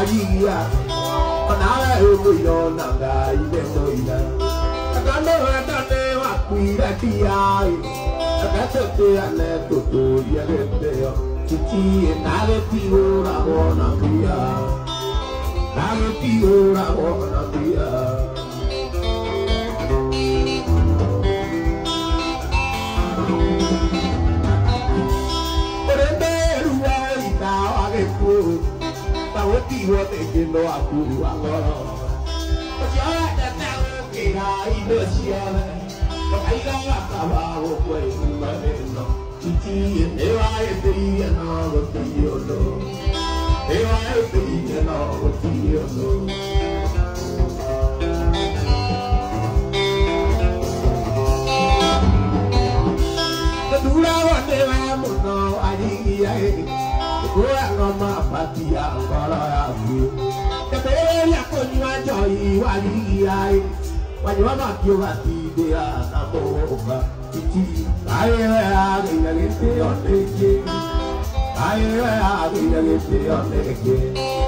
Warigia onawe ũmũirona Ngai nĩ mũira akano wendane wakuire ndiai agatũtĩane tũtũrie gĩtĩo titiĩ na gĩtihũragwo na mbia na gĩtihũragwo na mbia. Tagũtigwo nĩngĩ no akua ngoro ũcio wendete gũkĩra indo ciothe ũkaigaga kaba gũkũigua ĩno titiĩ nĩwaĩtĩirie no gũtirĩ ũndũ nĩwaĩtĩirie no gũtirĩ ũndũ. Nduragwo nĩwe mũno arigia kũra ngoma batia ngoro yaku kĩambĩrĩria kũnyua njohi warigia wanyua makiũgatindĩra na mũgũka titi kaĩ we agĩire gĩtĩo nĩkĩ kaĩ we agĩire gĩtĩo nĩkĩ.